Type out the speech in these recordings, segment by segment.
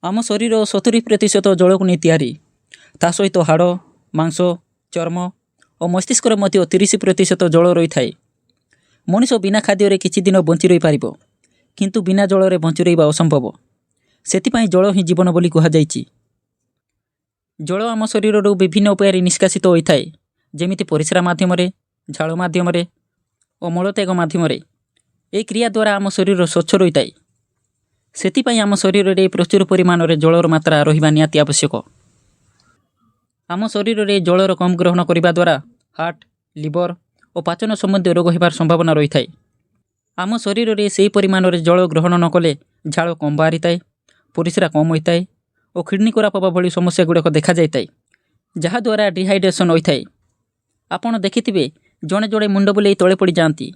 ଆମ ଶରୀର 70% ଜଳକୁ ନେଇ ତିଆରି। ତା ସହିତ ହାଡ଼, ମାଂସ, ଚର୍ମ ଓ ମସ୍ତିଷ୍କରେ ମଧ୍ୟ 30% ଜଳ ରହିଥାଏ। ମଣିଷ ବିନା ଖାଦ୍ୟରେ କିଛି ଦିନ ବଞ୍ଚି ରହିପାରିବ, କିନ୍ତୁ ବିନା ଜଳରେ ବଞ୍ଚି ରହିବା ଅସମ୍ଭବ। ସେଥିପାଇଁ ଜଳ ହିଁ ଜୀବନ ବୋଲି କୁହାଯାଇଛି। ଜଳ ଆମ ଶରୀରରୁ ବିଭିନ୍ନ ଉପାୟରେ ନିଷ୍କାସିତ ହୋଇଥାଏ, ଯେମିତି ପରିସ୍ରା ମାଧ୍ୟମରେ, ଝାଳ ମାଧ୍ୟମରେ ଓ ମଳତ୍ୟାଗ ମାଧ୍ୟମରେ। ଏହି କ୍ରିୟା ଦ୍ୱାରା ଆମ ଶରୀର ସ୍ୱଚ୍ଛ ରହିଥାଏ। ସେଥିପାଇଁ ଆମ ଶରୀରରେ ପ୍ରଚୁର ପରିମାଣରେ ଜଳର ମାତ୍ରା ରହିବା ନିହାତି ଆବଶ୍ୟକ। ଆମ ଶରୀରରେ ଜଳର କମ୍ ଗ୍ରହଣ କରିବା ଦ୍ୱାରା ହାର୍ଟ, ଲିଭର ଓ ପାଚନ ସମ୍ବନ୍ଧୀୟ ରୋଗ ହେବାର ସମ୍ଭାବନା ରହିଥାଏ। ଆମ ଶରୀରରେ ସେହି ପରିମାଣରେ ଜଳ ଗ୍ରହଣ ନ କଲେ ଝାଳ କମ୍ ବାହାରିଥାଏ, ପରିସ୍ରା କମ୍ ହୋଇଥାଏ ଓ କିଡ଼ନୀ ଖରାପ ହେବା ଭଳି ସମସ୍ୟା ଗୁଡ଼ିକ ଦେଖାଯାଇଥାଏ, ଯାହାଦ୍ୱାରା ଡିହାଇଡ୍ରେସନ୍ ହୋଇଥାଏ। ଆପଣ ଦେଖିଥିବେ, ଜଣେ ଜଣେ ମୁଣ୍ଡ ବୁଲେଇ ତଳେ ପଡ଼ିଯାଆନ୍ତି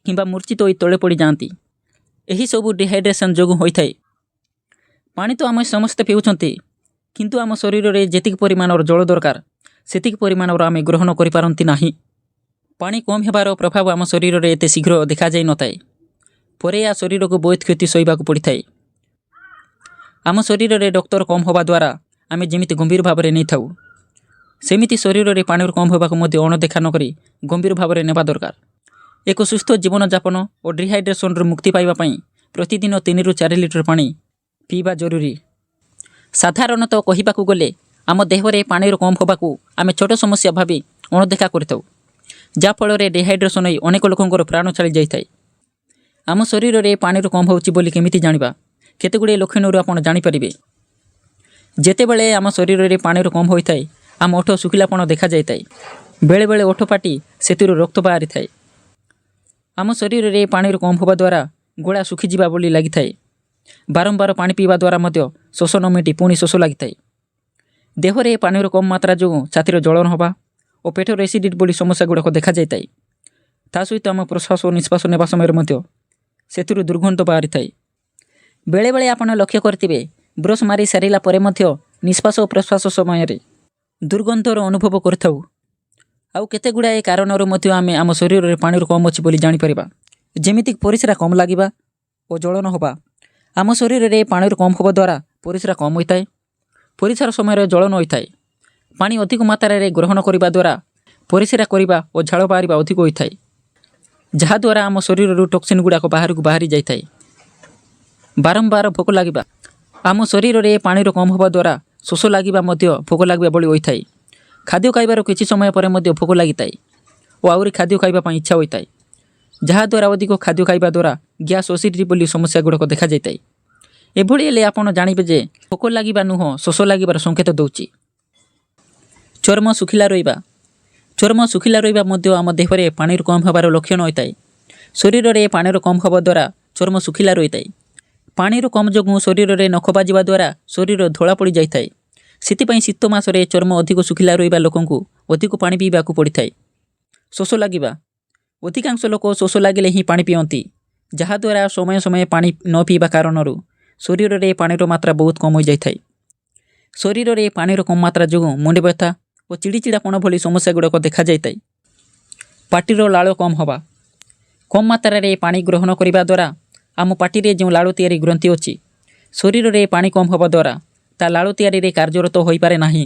କିମ୍ବା ମୂର୍ଚ୍ଛିତ ହୋଇ ତଳେ ପଡ଼ିଯାଆନ୍ତି। ଏହିସବୁ ଡିହାଇଡ୍ରେସନ୍ ଯୋଗୁଁ ହୋଇଥାଏ। ପାଣି ତ ଆମେ ସମସ୍ତେ ପିଉଛନ୍ତି, କିନ୍ତୁ ଆମ ଶରୀରରେ ଯେତିକି ପରିମାଣର ଜଳ ଦରକାର, ସେତିକି ପରିମାଣର ଆମେ ଗ୍ରହଣ କରିପାରନ୍ତି ନାହିଁ। ପାଣି କମ୍ ହେବାର ପ୍ରଭାବ ଆମ ଶରୀରରେ ଏତେ ଶୀଘ୍ର ଦେଖାଯାଇନଥାଏ। ପରେ ଏହା ଶରୀରକୁ ବହୁତ କ୍ଷତି ସହିବାକୁ ପଡ଼ିଥାଏ। ଆମ ଶରୀରରେ ରକ୍ତର କମ୍ ହେବା ଦ୍ୱାରା ଆମେ ଯେମିତି ଗମ୍ଭୀର ଭାବରେ ନେଇଥାଉ, ସେମିତି ଶରୀରରେ ପାଣିର କମ୍ ହେବାକୁ ମଧ୍ୟ ଅଣଦେଖା ନକରି ଗମ୍ଭୀର ଭାବରେ ନେବା ଦରକାର। ଏକ ସୁସ୍ଥ ଜୀବନଯାପନ ଓ ଡିହାଇଡ୍ରେସନରୁ ମୁକ୍ତି ପାଇବା ପାଇଁ ପ୍ରତିଦିନ 3ରୁ 4 ଲିଟର ପାଣି ପିଇବା ଜରୁରୀ। ସାଧାରଣତଃ କହିବାକୁ ଗଲେ, ଆମ ଦେହରେ ପାଣିର କମ୍ ହେବାକୁ ଆମେ ଛୋଟ ସମସ୍ୟା ଭାବି ଅଣଦେଖା କରିଥାଉ, ଯାହାଫଳରେ ଡିହାଇଡ୍ରେସନ୍ ହୋଇ ଅନେକ ଲୋକଙ୍କର ପ୍ରାଣ ଚାଲି ଯାଇଥାଏ। ଆମ ଶରୀରରେ ପାଣିର କମ୍ ହେଉଛି ବୋଲି କେମିତି ଜାଣିବା? କେତେଗୁଡ଼ିଏ ଲକ୍ଷଣରୁ ଆପଣ ଜାଣିପାରିବେ। ଯେତେବେଳେ ଆମ ଶରୀରରେ ପାଣିର କମ୍ ହୋଇଥାଏ, ଆମ ଓଠ ଶୁଖିଲାପଣ ଦେଖାଯାଇଥାଏ। ବେଳେବେଳେ ଓଠ ଫାଟି ସେଥିରୁ ରକ୍ତ ବାହାରିଥାଏ। ଆମ ଶରୀରରେ ପାଣିର କମ୍ ହେବା ଦ୍ୱାରା ଗଳା ଶୁଖିଯିବା ଭଳି ଲାଗିଥାଏ। ବାରମ୍ବାର ପାଣି ପିଇବା ଦ୍ୱାରା ମଧ୍ୟ ଶୋଷ ନ ମେଣ୍ଟି ପୁଣି ଶୋଷ ଲାଗିଥାଏ। ଦେହରେ ପାଣିର କମ୍ ମାତ୍ରା ଯୋଗୁଁ ଛାତିର ଜଳନ ହେବା ଓ ପେଟର ଏସିଡ଼ିଟି ଭଳି ସମସ୍ୟା ଗୁଡ଼ିକ ଦେଖାଯାଇଥାଏ। ତା ସହିତ ଆମ ପ୍ରଶ୍ୱାସ ଓ ନିଶ୍ୱାସ ନେବା ସମୟରେ ମଧ୍ୟ ସେଥିରୁ ଦୁର୍ଗନ୍ଧ ବାହାରିଥାଏ। ବେଳେବେଳେ ଆପଣ ଲକ୍ଷ୍ୟ କରିଥିବେ, ବ୍ରସ୍ ମାରି ସାରିଲା ପରେ ମଧ୍ୟ ନିଶ୍ୱାସ ଓ ପ୍ରଶ୍ୱାସ ସମୟରେ ଦୁର୍ଗନ୍ଧର ଅନୁଭବ କରିଥାଉ। ଆଉ କେତେ ଗୁଡ଼ାଏ କାରଣରୁ ମଧ୍ୟ ଆମେ ଆମ ଶରୀରରେ ପାଣିର କମ୍ ଅଛି ବୋଲି ଜାଣିପାରିବା, ଯେମିତିକି ପରିସ୍ରା କମ୍ ଲାଗିବା ଓ ଜଳନ ହେବା। ଆମ ଶରୀରରେ ପାଣିର କମ୍ ହେବା ଦ୍ୱାରା ପରିସ୍ରା କମ୍ ହୋଇଥାଏ। ପରିସ୍ରା ସମୟରେ ଜଳନ ହୋଇଥାଏ। ପାଣି ଅଧିକ ମାତ୍ରାରେ ଗ୍ରହଣ କରିବା ଦ୍ୱାରା ପରିସ୍ରା କରିବା ଓ ଝାଳ ବାହାରିବା ଅଧିକ ହୋଇଥାଏ, ଯାହାଦ୍ୱାରା ଆମ ଶରୀରରୁ ଟକ୍ସିନ୍ ଗୁଡ଼ାକ ବାହାରକୁ ବାହାରି ଯାଇଥାଏ। ବାରମ୍ବାର ଭୋକ ଲାଗିବା। ଆମ ଶରୀରରେ ପାଣିର କମ୍ ହେବା ଦ୍ୱାରା ଶୋଷ ଲାଗିବା ମଧ୍ୟ ଭୋକ ଲାଗିବା ଭଳି ହୋଇଥାଏ। ଖାଦ୍ୟ ଖାଇବାର କିଛି ସମୟ ପରେ ମଧ୍ୟ ଭୋକ ଲାଗିଥାଏ ଓ ଆହୁରି ଖାଦ୍ୟ ଖାଇବା ପାଇଁ ଇଚ୍ଛା ହୋଇଥାଏ, ଯାହାଦ୍ୱାରା ଅଧିକ ଖାଦ୍ୟ ଖାଇବା ଦ୍ୱାରା ଗ୍ୟାସ୍, ଏସିଡ଼ିଟି ଭଳି ସମସ୍ୟା ଗୁଡ଼ିକ ଦେଖାଯାଇଥାଏ। ଏଭଳି ହେଲେ ଆପଣ ଜାଣିବେ ଯେ ଭୋକ ଲାଗିବା ନୁହଁ, ଶୋଷ ଲାଗିବାର ସଂକେତ ଦେଉଛି। ଚର୍ମ ଶୁଖିଲା ରହିବା। ଚର୍ମ ଶୁଖିଲା ରହିବା ମଧ୍ୟ ଆମ ଦେହରେ ପାଣିର କମ୍ ହେବାର ଲକ୍ଷଣ ହୋଇଥାଏ। ଶରୀରରେ ପାଣିର କମ୍ ହେବା ଦ୍ୱାରା ଚର୍ମ ଶୁଖିଲା ରହିଥାଏ। ପାଣିର କମ୍ ଯୋଗୁଁ ଶରୀରରେ ନଖ ବାଜିବା ଦ୍ୱାରା ଶରୀର ଧଳା ପଡ଼ିଯାଇଥାଏ। ସେଥିପାଇଁ ଶୀତ ମାସରେ ଚର୍ମ ଅଧିକ ଶୁଖିଲା ରହିବା ଲୋକଙ୍କୁ ଅଧିକ ପାଣି ପିଇବାକୁ ପଡ଼ିଥାଏ। ଶୋଷ ଲାଗିବା। ଅଧିକାଂଶ ଲୋକ ଶୋଷ ଲାଗିଲେ ହିଁ ପାଣି ପିଅନ୍ତି, ଯାହାଦ୍ୱାରା ସମୟ ସମୟ ପାଣି ନ ପିଇବା କାରଣରୁ ଶରୀରରେ ପାଣିର ମାତ୍ରା ବହୁତ କମ୍ ହୋଇଯାଇଥାଏ। ଶରୀରରେ ପାଣିର କମ୍ ମାତ୍ରା ଯୋଗୁଁ ମୁଣ୍ଡ ବ୍ୟଥା ଓ ଚିଡ଼ିଚିଡ଼ାପଣ ଭଳି ସମସ୍ୟା ଗୁଡ଼ିକ ଦେଖାଯାଇଥାଏ। ପାଟିର ଲାଳ କମ୍ ହେବା। କମ୍ ମାତ୍ରାରେ ପାଣି ଗ୍ରହଣ କରିବା ଦ୍ୱାରା ଆମ ପାଟିରେ ଯେଉଁ ଲାଳ ତିଆରି ଗ୍ରନ୍ଥି ଅଛି, ଶରୀରରେ ପାଣି କମ୍ ହେବା ଦ୍ୱାରା ତା ଲାଳ ତିଆରିରେ କାର୍ଯ୍ୟରତ ହୋଇପାରେ ନାହିଁ।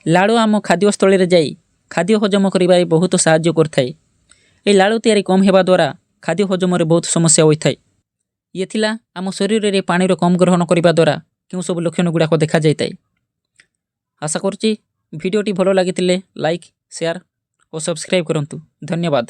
ଲାଳ ଆମ ଖାଦ୍ୟସ୍ଥଳୀରେ ଯାଇ ଖାଦ୍ୟ ହଜମ କରିବାରେ ବହୁତ ସାହାଯ୍ୟ କରିଥାଏ। ଏହି ଲାଳ ତିଆରି କମ୍ ହେବା ଦ୍ୱାରା ଖାଦ୍ୟ ହଜମରେ ବହୁତ ସମସ୍ୟା ହୋଇଥାଏ। ଇଏ ଥିଲା ଆମ ଶରୀରରେ ପାଣିର କମ୍ ଗ୍ରହଣ କରିବା ଦ୍ୱାରା କେଉଁ ସବୁ ଲକ୍ଷଣ ଗୁଡ଼ାକ ଦେଖାଯାଇଥାଏ। ଆଶା କରୁଛି ଭିଡ଼ିଓଟି ଭଲ ଲାଗିଥିଲେ ଲାଇକ୍, ସେୟାର ଓ ସବସ୍କ୍ରାଇବ୍ କରନ୍ତୁ। ଧନ୍ୟବାଦ।